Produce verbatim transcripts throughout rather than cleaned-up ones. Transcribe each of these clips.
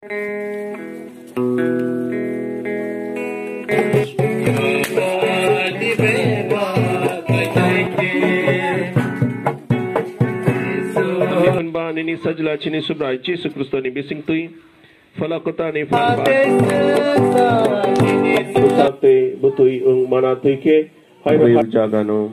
Hwnba nini Sajla chini Subrai Jisu Khristoni bisingtwi phola kwtalni phan ba. Bwsak tei bwtwi wng mana twi khe hai rwjagano.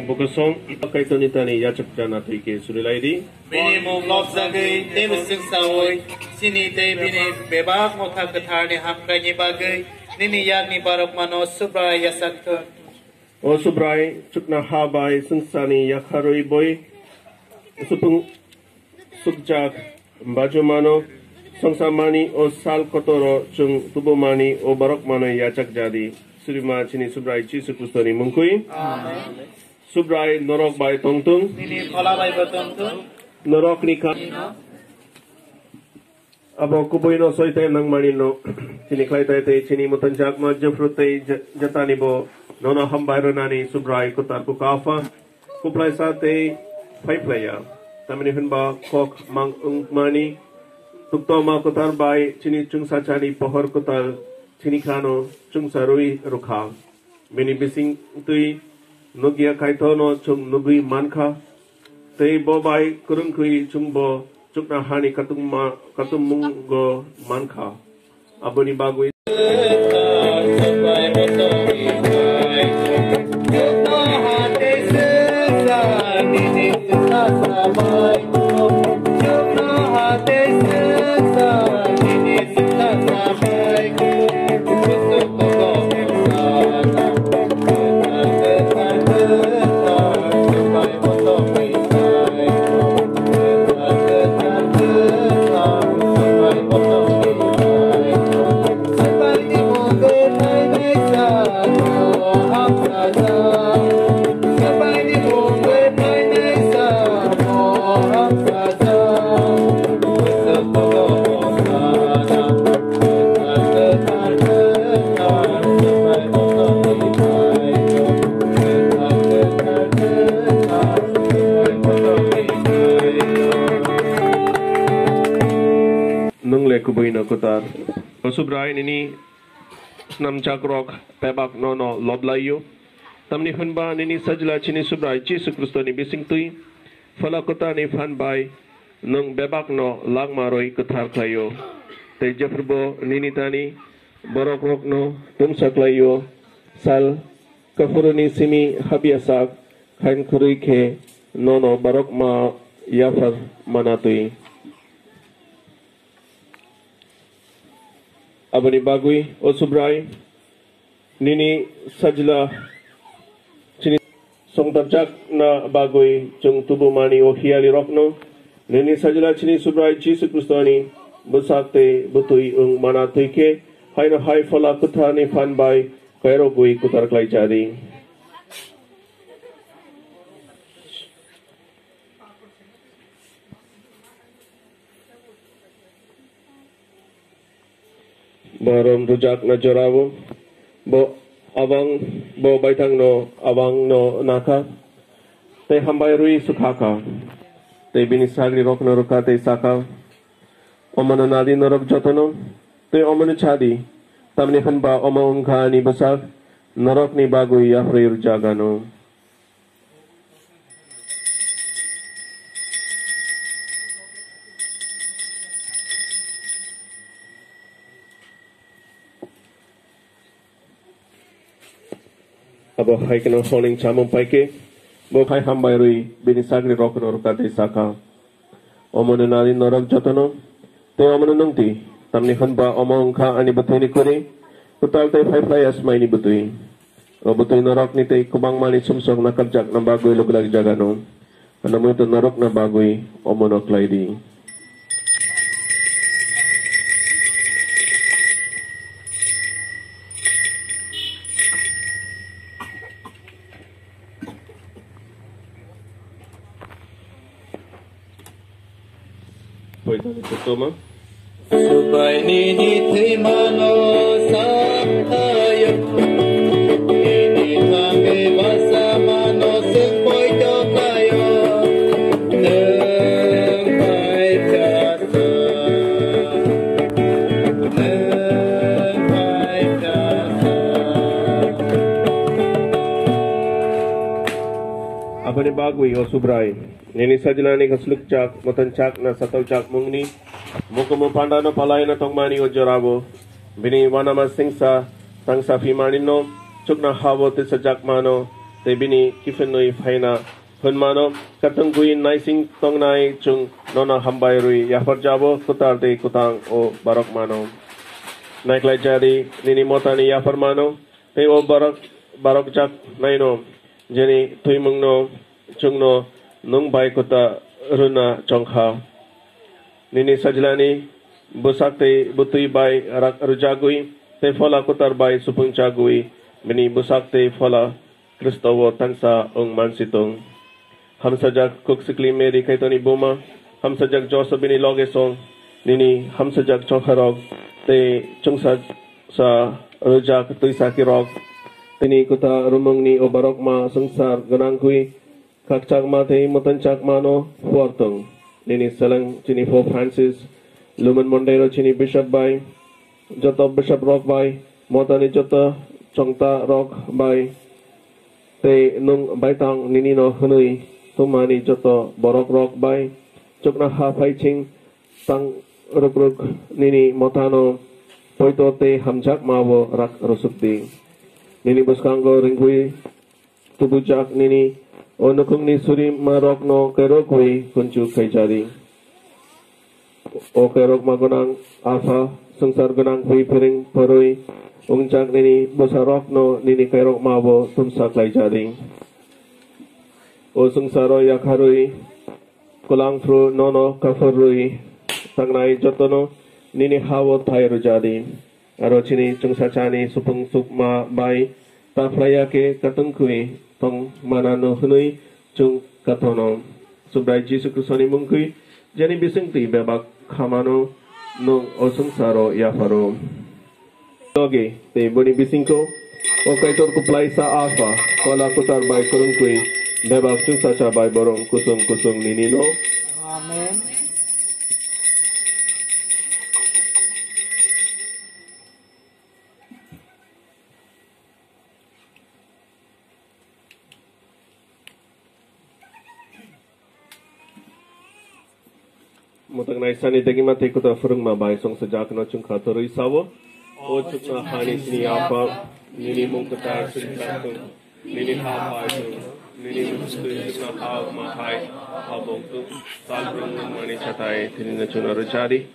Bokosong, Kaitorni tani yachak jana twi khe suri lai di. Bini mung lobjagwi tei bwswk saui, chini tei bini bebak motha kwtharni hamkraini bagwi nini yakni barokmano Subrai yachak thung. O Subrai, chuknoha bai swngcharni yakharwi boi supung sukjak bachumano, swngcharmani o sal kotoro chwng tubumani o borokmano yachak jadi. Surima chini Subrai Jisu Khristoni mungkui. Amen. Subrai norok bai tongtung. Nini phola bai bo tongtung. Norokni kha. Abo kubuino soite nangmani no chini khlai tai tei chini mutanjakma jephru tei je-, jetani bo nono hambai rwnani Subrai kwtal kukapha. Kuplaisa tei phaiphlaiya. Tamni hwnba kok mang wngmani tuktoma kwtal bai chini chwngsachani pohor kwtal chini khano chwngsarwi rwkha. Bini bising twi nukya Kaitorno chwng nugwi mankha, tei bo bai kwrwngkhwi chwngbo chuknohani katungma-, katummungo mankha. Aboni bagwi Nwng le kubui no kwtal. O Subrai, nini snamjak rok bebak no no lob lai-o. Tamni hwnba nini sajla chini Subrai Jisu Khristo ni bising twi phola kwtal ni phan bai nwng bebak no langma rwi kwthar khlai-o. Tei jephru bo nini tani borok rok no tungsa khlai-o. Sal kuphuru ni simi habya sak khain khurui khe no no borok ma yaphar mana twi. Aboni bagwi, o Subrai, nini sajla chini songtarjakna bagwi chwng tubumani o hiyali rokno, nini sajla chini Subrai Jisu Khristoni bwsak tei bwtwi wng mana twi khe, haino hai phola kwtharni phan bai kairogwi kwthar khlai cha di. Bo rom rujakna jorao, bo abang, bo baithangno abangno nakha, tei hambai rwi swkha kha, tei bini sagri rokno rwkha tei sakha, "Omono nadi norok jotono, tei omono chadi, tamni hwnba omo wngkha ani bwsak, norokni bagwi yapharwi rwjak ano." Abo hai kheno soning chamung pai khe, bo khai hambai rwi bini sagri rokno rwkha tei sakha, "Omono nadi norok jotono, tei omono nungdi, tamni hwnba omo wngkha ani bwthwini kwrwi, kwtal tei phaiphlai asmaini bwtwi." O bwtwi norokni tei kwbangmani sumsok nakarjakna bagwi luglak jagano, hwnwi to norokna bagwi omono khlai di. Poitani kutoma. Subai nini thwimano sakthaio, nini thangwi basamano chwng poito khlaio. Nwng bai chasa, nwng bai chasa. Aboni bagwi, o Subrai, nini sajlani khaslukjak, mwtanjakna sataljakmungni mukumu pandano palaina tongmani o jorabo, bini wanama singsa tangsa phimanino chuknohao tisajakmano, tei bini kiphinwi phaina hwnmano, katungwi naising tongnai chwng nono hambai rwi yapharjabo kwtal tei kwtang o borok mano. Naiklaijadi nini motani yapharmano, tei o borok, borokjaknaino, jeni thwimungno chwngno nwng bai kwta rwna chongkha. Nini sajlani bwsak tei bwtwi bai rak rwjagwi, tei phola kwtal bai supungchagwi, bini bwsak tei phola Khristo o tangsa wng mansitung. Hamsajak kuk sikli Mary Kaitorni buma, hamsajak Joseph bini loge song, nini hamsajak chongkharok tei chwngsa sa rwjak twisakirok, tini kwta rumungni o borokma swngchar gwnangwi khakchangma tei mwtangchakmano phuartung. Nini seleng chini Pope Francis, Lumen Monteiro chini Bishop bai, joto bishop rok bai, motani joto chongta rok bai, tei nwng baitang nini no hwnwi tumani joto borok rok bai chukna ha phaiching tang rwk rwk nini motano poito tei hamjakma bo rak rwsuk di. Nini bwskango ringwi tubujak nini o nukhungni surima rokno kairokwi kunchu khaijadi. O kairokma gwnang Apha, swngchar gwnang hwi phiring phorwi wngjak nini bwsarokno nini kairokma bo tumsa khlaijadi. O swngcharo yakharwi kwlangphru nono kaphurwi tangnai jotono nini ha-o thai rwjadi. Aro chini chwngsachani supung sukma bai ta phlaiya khe katungkhwi tong manano hwnwi chwng kathono. Subrai Jisu Khristoni mungkwi jeni bisingtwi bebak khamano nwng o swngcharo yapharo. Logi tei boni bisingko o Kaitor kuplaisa Apha, Phola Kwthar bai kwrwngtwi bebak chwngsacha bai borom kusung kusung nini no. Amen. Mwtang naisani degima tei kwtal phwrwngma bai chwngsajakno chwngkha torwi sao. O chukna hani sini Apha, nini mung kwthar sini chakung, nini ha phai thung, nini mung kwthar chukna ha ma hai ha bok thung, tal brung mani chatai tini no chuna rwchadi.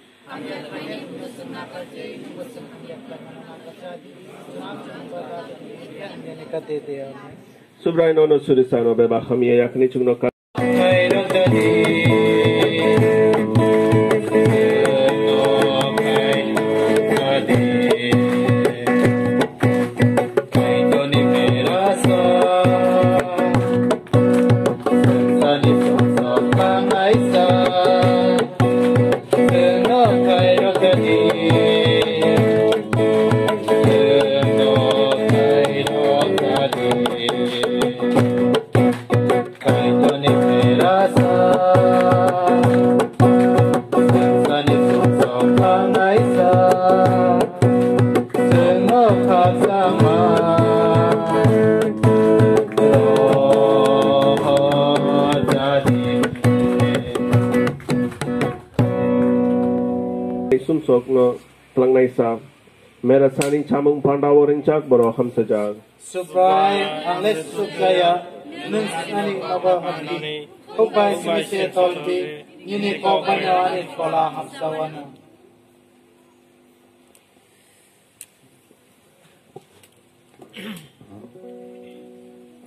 Subrai nono suri sano beba hamya yakni chukno ka. Sumsokno twlangnaisa Mera sani chamung pandao ringjak borok hamsajak. Subrai, ang le sukjaya, nwng ani nogo hamdi. Hukbai simi se toldi, nini kok banya ani kola hamsawano.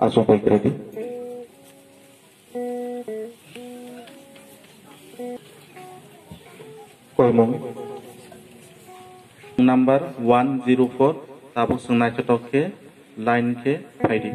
Aswk bai kwrwi di. Koimung. Number one zero four, tabuk swng naithotok khe line khe phaidi.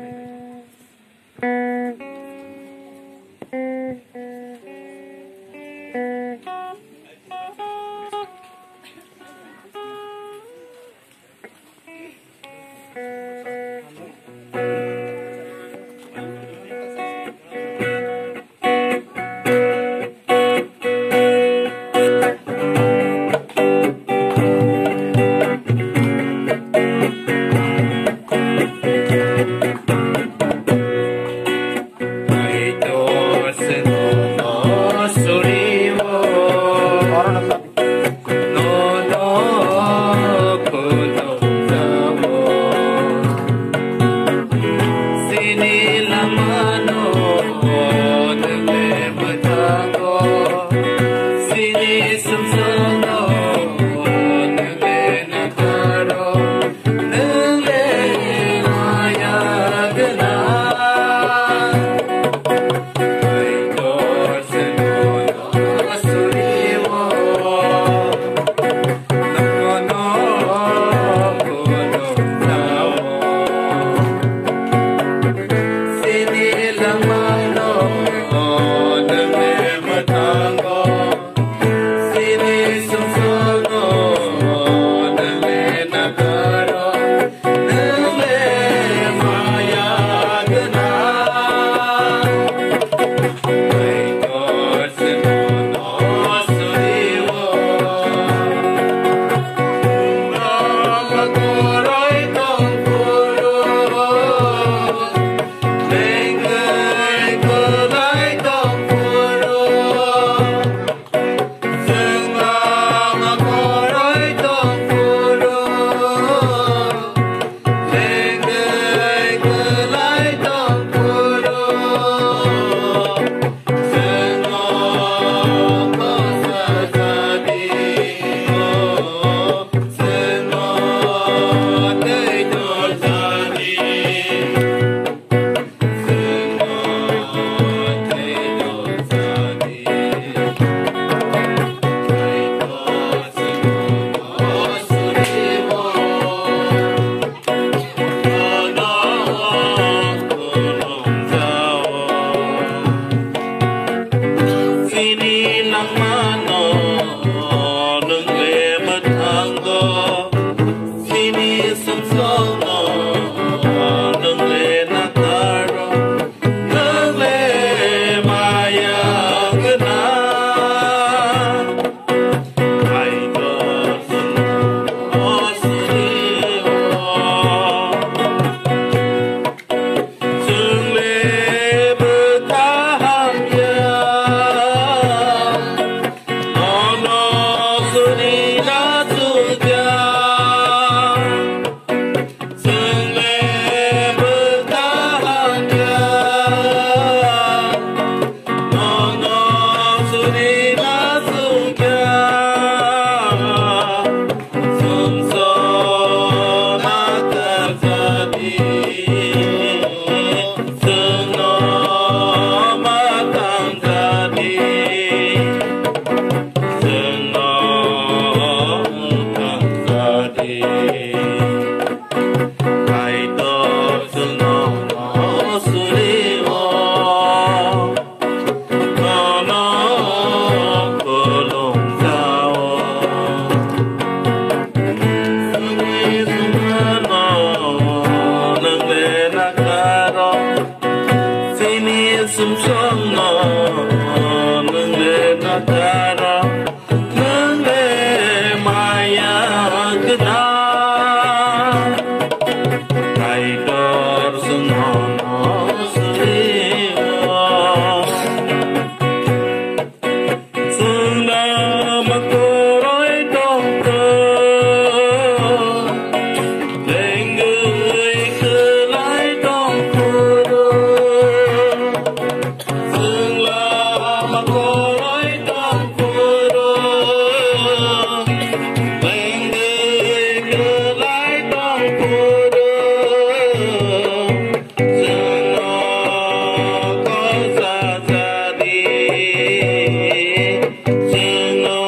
Tongno nwng le nakaro, nwng le maya gwnang. Kaitor chwngno suri-o. Chwngno makoroi tongkho, lengwi kwlai tongphuru. Chwngno makoroi tongphuru, lengwi kwlai tongphuru. Chwngno kok sajadi, chwngno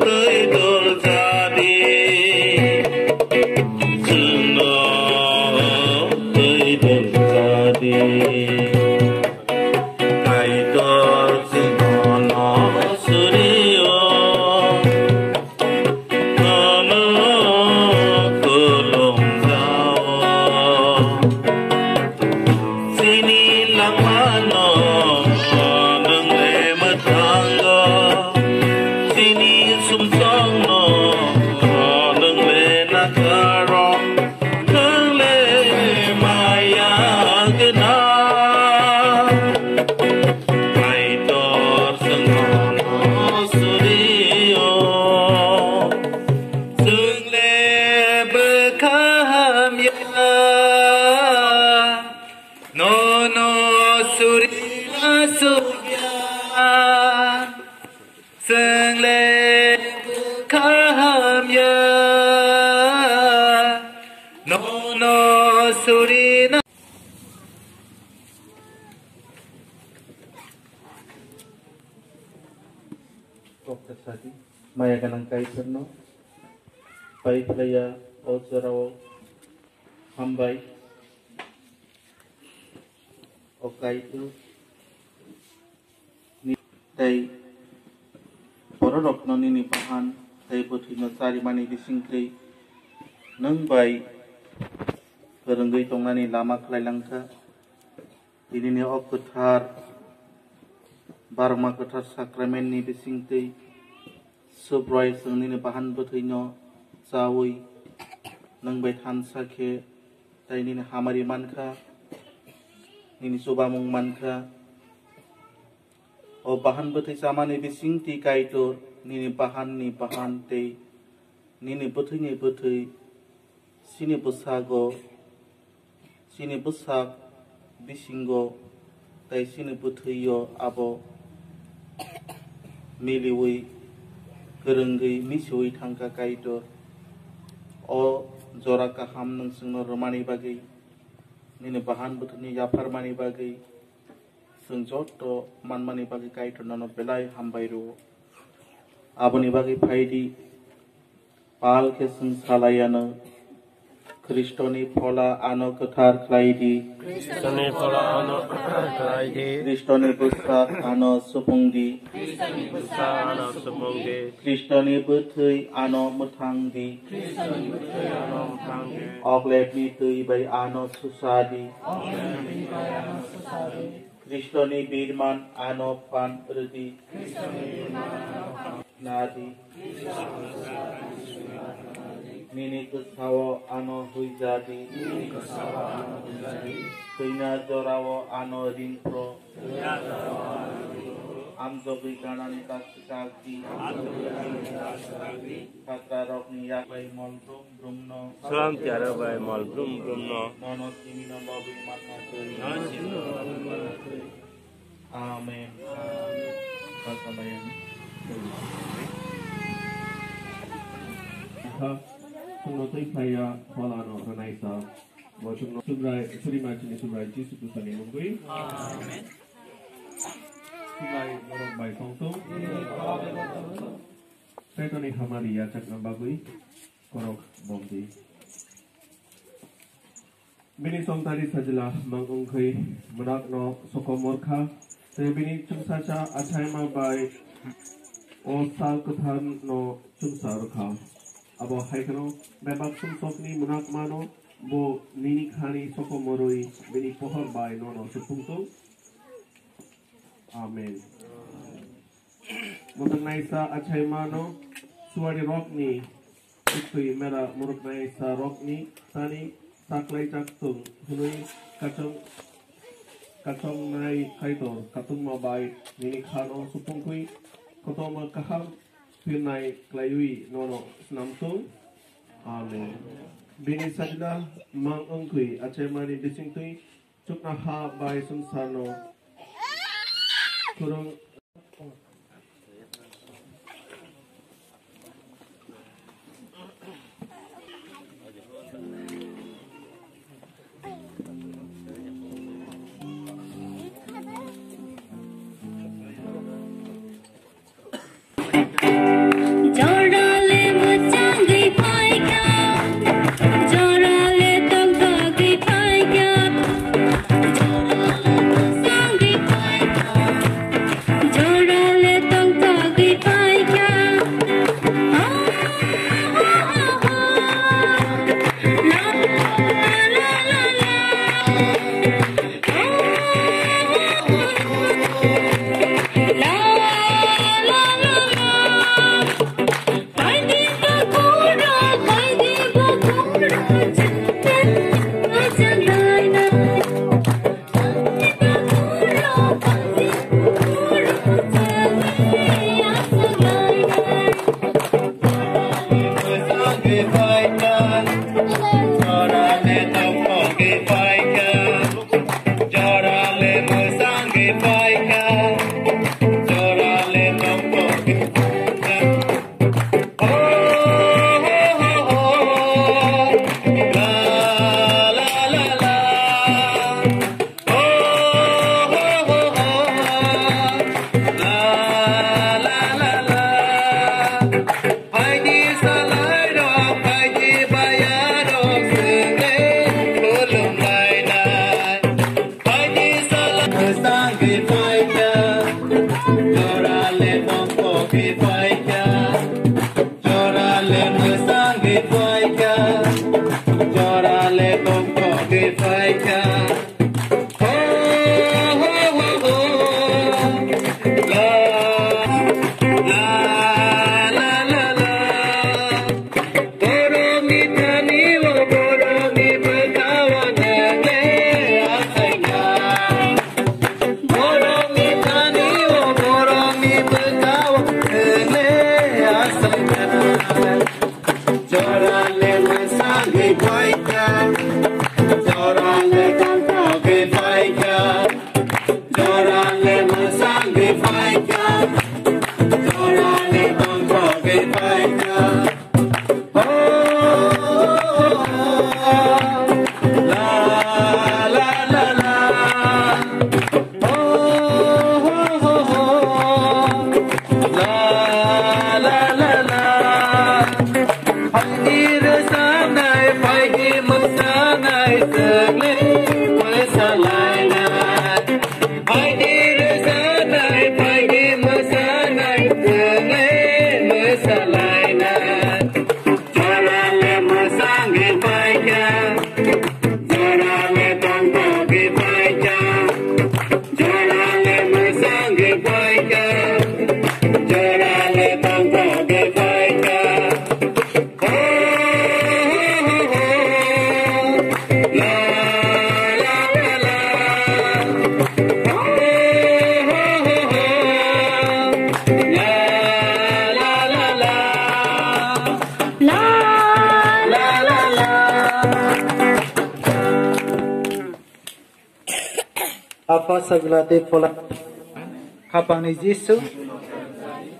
twi dul jadi, chwngno twi dul jadi. Kaitor chwngno suri-o. Nono khulumjao. Chini langmano nwng le mwthango. Chini sumsokno nwng le nakaro. Nwng le maya gwnang. Kaitor chwngno suri-o. Chwng le bwkha hamya, nono surina sukya. Chwng le bwkha hamya, nono surina. Kok ta sadi, maya gwnang Kaitorno pai phlaiya o jorao hambai. O Kaitor ni tei bororokno nini bahan tei bwthwino charimani bisingtwi nwng bai kwrwngwi tongnani lama khlai langkha. Tinini o kwthar, barokma kwthar sakramentni bisingtwi Subrai chwng nini bahan bwthwino chaui nwng bai thansa khe tei nini hamari mankha, nini chubamung mankha. O bahan bwthwi chamani bisingtwi Kaitor nini bahanni bahan tei nini bwthwini bwthwi chini bwsago, chini bwsak bisingo tei chini bwthwio abo miliui, kwrwngwi, misiui thangkha Kaitor. O jora kaham nwng chwngno rwmani bagwi, nini bahan bwthwini yapharmani bagwi, chwng joto manmani bagwi Kaitor nono belai hambai rwo. Aboni bagwi phai di, pal khe chwng salai anw, Khristoni phola ano kwthar khlai di. Khristoni phola ano kwthar khlai di. Khristoni bwsak ano supung di. Khristoni bwsak ano supung di. Khristoni bwthwi ano mwthang di. Khristoni bwthwi ano mwthang di. Oklebni twi bai ano susa di. Oklebni twi bai ano susa di. Khristoni birman ano phan rwdi. Khristoni birman ano phan nadi. Nini kwsao ano huijadi. Nini kwsao ano huijadi. Thwina jorao ano ring phro. Thwina jorao ano ring phro. Amjogwi ganani tak swkak di. Amjogwi ganani tak swkak di. Phatrarokni yak bai mol brum brumno. Salam tiyaro bai mol brum brumno. Nono simino lobwi manna twi. Nono simino lobwi manna twi. Amen. Amen. Pasalayang. Chwngno twi phlaiya pholano rwnaisa. Bo chwngno Subrai, Surima chini Subrai Jisu Khristoni mungwi. Amen. Subrai borok bai tongthung. Saitani hamari yachakna bagwi korok bomdi. Bini chongtari sajla mang wngkhe mwnakno sokomorkha, tei bini chwngsacha achaima bai o sal kwtharno chwngsa rwkha. Abo hai kheno bebak sumsokni mwnakmano bo nini khani sokomorwi bini pohor bai nono supungtong. Amen. Mwthangnaisa achaimano suari rokni, kwthwi mera mwrwknaisa rokni thani saklaijak thung hwnwi kachong-, kachongnai Kaitor katungma bai nini khano supungwi kotorma kaham pirnai klaiwi nono snam thung. Amen. Bini sajla mang wngkwi achaimani bisingtwi chuknoha bai swngcharno khurung. Jorale mwchangwi phaikha, jorale tongthokgwi phaikha, jorale mwchangwi phaikha, jorale tongthokgwi phaikha. Phaidi salairok, phaidi bayarok, swngle khulumlainai. Phaidi salai mwsangwi phaikha, jorale tongthokgwi phaikha, jorale mwsangwi phaikha, jorale tongthokgwi phaikha. Jorale mwsangwi phaikha, jorale tongthokgwi phaikha, jorale mwsangwi phaikha, jorale tongthokgwi phaikha. Oh, la, la, la, la. Oh, ho, ho, ho. La, la, la, la. Phaidi rwchapnai, phaidi mwsanai, chwngni mwsalainai. Phaidi rwchapnai, phaidi mwsanai, chwngni mwsalainai. Jorale mwsangwi phaikha, jorale tongthokgwi phaikha, jorale mwsangwi phaikha, jorale tongthokgwi phaikha. Ho, ho, ho, ho. La, la, la, la. Apha Sajla tei Phola. Khapangni Jisu,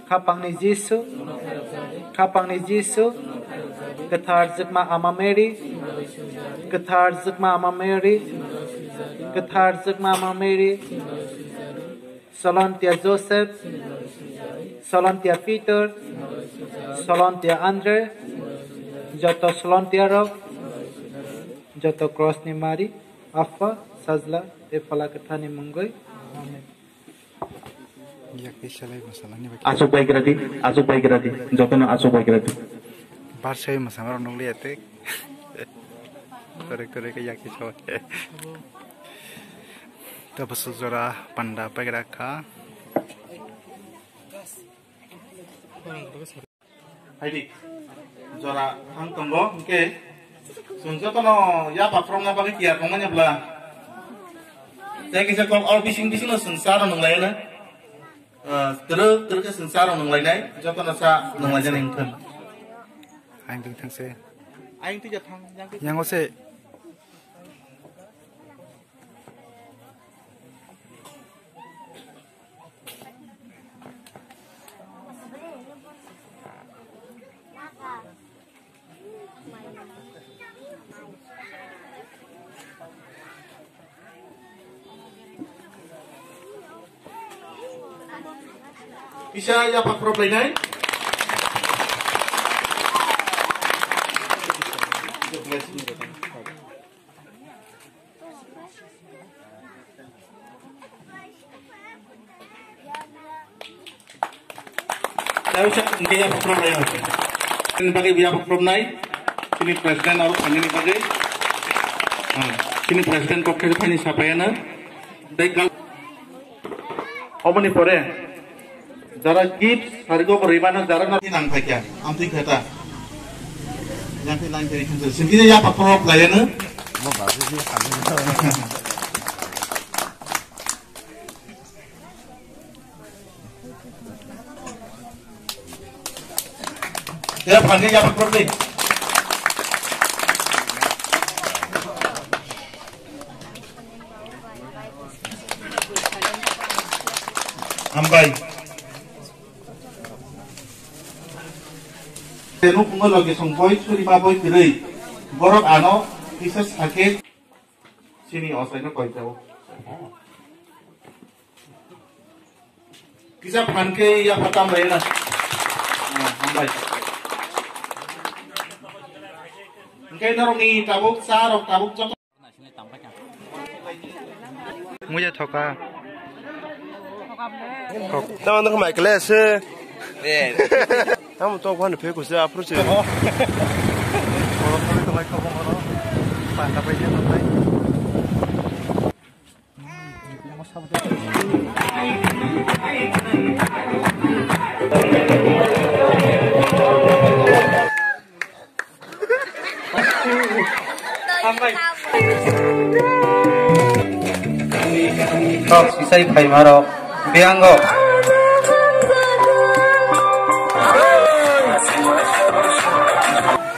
khapangni Jisu, khapangni Jisu, kwthar Jwkma Ama Mary, kwthar Jwkma Ama Mary, kwthar Jwkma Ama Mary, Solontia Joseph, Solontia Peter, Solontia Andre, joto Solontia rok, joto Cross ni Mari, Apha, Sajla, tei Phola Kwthar ni mungwi. Amen. Yak tei selai masalani bai. Aswk bai gra di, aswk bai gra di, jotono aswk bai gra di. Bar sai masamarok nukliya tei. Kore kore khe yak tei selai. Tabasuk jora panda bai gra kha. Haidi, jora thang tongo, hwnkhe chwng jotono yapha phwrwngna bagwi tiyar tongmani bwla. Tei kisa kok o bising bisingno chwng cha rw nung laina. Ah, twrwk twrwk khe chwng cha rw nung lainai, jotono cha nung lainani wngthun. Ang twi thang se. Ang twi ja thang, yang twi. Yang o se. Kisa yapha phwrwk lainai. Tei sa hwnkhe yapha phwrwk laio. Chini bagwi yapha phwrwknai. Chini president aro phainani bagwi. Ah, chini president kok khe phaini sapaiano. Tei kal-, oboni pore jara gift sarigo bo rwimano jara no nang phaikya. Amtwi khata. Yang khe nang khe khan singkhe yapha phwrwk laiano. Ya, phan khe yapha phwrwk di. Hambai. Nukhungo logi song boi suri ma boi kwrwi. Borok ano kisa sakhe. Chini ochaino koitao. Kisa phan khe yapha tam laina. Ah, hambai. Hwnkhe norokni tabuk, cha rok tabuk joto. Muya thoka. Tamo nokho Michael se. Tamo to khon phe kusa apro se. Kok sisai phaima rok biyango.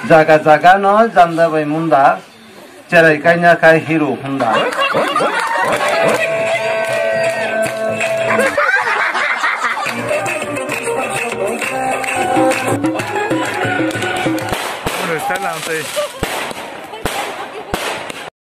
Jaga jaga no janda bai munda. Cherai kaina kai hero Honda. Style ang tei.